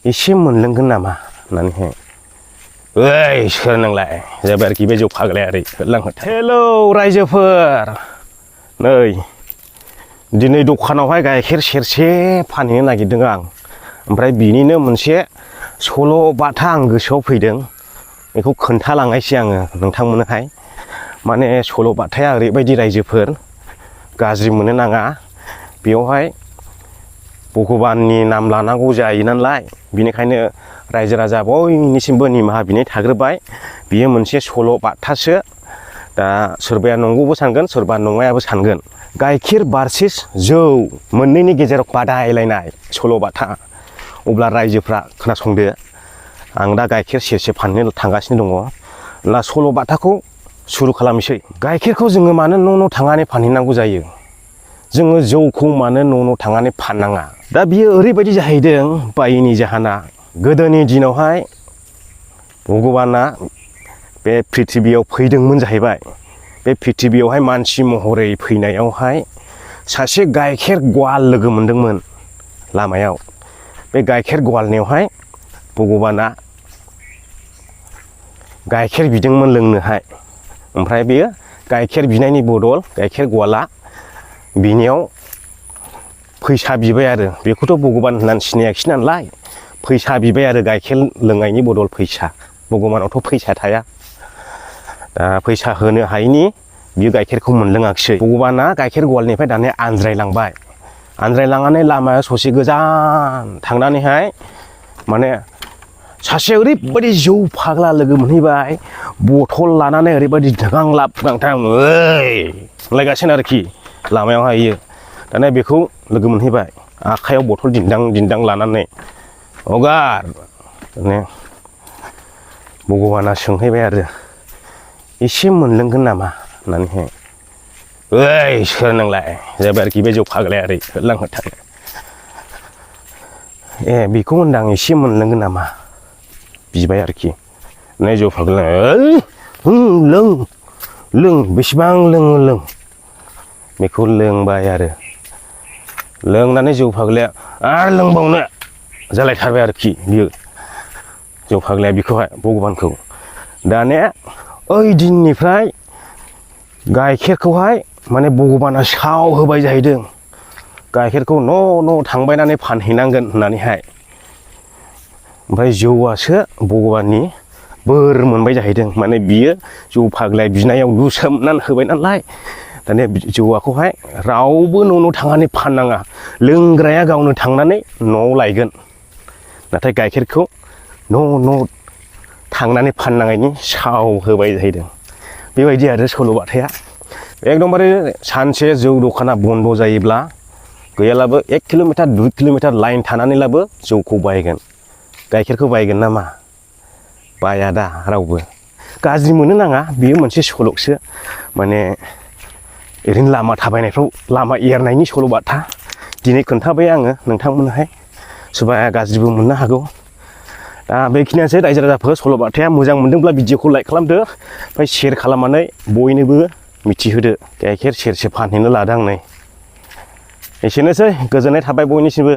एसे मोनलोंगोन नामा होननानैहाय ओइ सोर नोंलाय जाबाय आरोखि बे जौ फाग्लाया ओरै होलांहोथाय हेलौ रायजोफोर नै दिनै दखानावहाय गाइखेर सेरसे फानहैनो नागिरदों आं ओमफ्राय बिनिनो मोनसे सल' बाथा आं गोसोआव फैदों बेखौ खोन्थालांनायसै आङो नोंथांमोननोहाय माने सल' बाथाया ओरैबायदि रायजोफोर गाज्रि मोननो नाङा बेयावहाय भगबाननि नाम लानांगौ जायो नालाय बिनिखायनो रायजो राजा बयनिसिमबो निमाहा बिनाय थाग्रोबाय बियो मोनसे सल' बाथासो दा सोरबाया नंगौबो सानगोन सोरबा नङायाबो सानगोन गाइखेर भार्सेस जौ मोननैनि गेजेराव बादायलायनाय सल' बाथा अब्ला रायजोफ्रा खोनासंदो आं दा गाइखेर सेरसे फाननो थांगासिनो दङ दा सल' बाथाखौ सुरु खालामनोसै गाइखेरखौ जोङो मानो न' थांनानै फानहैनांगौ जायो जोङो जौखौ मानो न' थांनानै फाननाङा दा बियो ओरैबायदि जाहैदों बायैनि जाहोना गोदोनि दिनावहाय भगबाना बे प्रिथिबियाव फैदोंमोन जाहैबाय बे प्रिथिबियावहाय मानसि महरै फैनायावहाय सासे गाइखेर गवाल लोगो मोनदोंमोन लामायाव बे गाइखेर गवालनियावहाय भगबाना गाइखेर बिदोंमोन लोंनोहाय ओमफ्राय बेयो गाइखेर बिनायनि बदल गाइखेर गवाला बिनियाव फैसा बिबाय आरो बेखौथ' भगबान होननानै सिनायाखिसै नालाय फैसा बिबाय आरो गाइखेर लोंनायनि बदल फैसा भगबानावथ' फैसा थाया दा फैसा होनो हायिनि बियो गाइखेरखौ मोनलोङाखिसै भगबाना गाइखेर गवालनिफ्राय दानिया आनज्रायलांनानै लामायाव ससे गोजान थांनानैहाय माने सासे ओरैबायदि जौ फाग्ला लोगो मोनहैबाय बथल लानानै ओरैबायदि गांलाब गांथां ओइ होनलायगासिनो आरोखि लामायावहाय इयो दानिया बेखौ लोगो मोनहैबाय आखाइयाव बथल दिन्दां लानानै हगार माने भगबाना सोंहैबाय आरो एसे मोनलोंगोन नामा होननानैहाय ओइ सोर नोंलाय जाबाय आरोखि बे जौ फाग्लाया ओरै होलांहोथाय ए बेखौ होनदां एसे मोनलोंगोन नामा बिबाय आरोखि नै जौ फाग्लाया लों बेसेबां लोङो लों बेखौ लोंबाय आरो लोंनानै जौ फाग्लाया आरो लोंबावनो जालायथारबाय आरोखि बियो जौ फाग्लाया बिखौहाय भगबानखौ दानिया ओइ दिननिफ्राय गाइखेरखौहाय माने भगबाना साव होबाय जाहैदों गाइखेरखौ न' थांबायनानै फानहैनांगोन होननानैहाय ओमफ्राय जौआसो भगबाननि बोर मोनबाय जाहैदों माने बियो जौ फाग्लाया बिनायाव लुसोमनानै होबाय नालाय दानिया जौआखौहाय रावबो न' थांनानै फाननाङा लोंग्राया गावनो थांनानै न'आव लायगोन नाथाय गाइखेरखौ न' थांनानै फाननाङैनि साव होबाय जाहैदों बेबायदि आरो सल'बाथाया एकदमबारे सानसे जौ दखाना बन्द' जायोब्ला गैयालाबो 1 किल'मिटार 2 किल'मिटार लाइन थानानैलाबो जौखौ बायगोन गाइखेरखौ बायगोन नामा बाया दा रावबो गाज्रि मोननो नाङा बेयो मोनसे सल'सो माने ओरैनो लामा थाबायनायफ्राव लामा एरनायनि सल'बाथा दिनै खोन्थाबाय आङो नोंथांमोननोहाय सोरबा गाज्रिबो मोननो हागौ दा बेखिनियानोसै रायजो राजाफोर सल'बाथाया मोजां मोनदोंब्ला भिडिअखौ लाइक खालामदो ओमफ्राय शेयार खालामनानै बयनोबो मिथिहोदो गाइखेर सेरसे फानहैनो लादों आं नै एसेनोसै गोजोननाय थाबाय बयनिसिमबो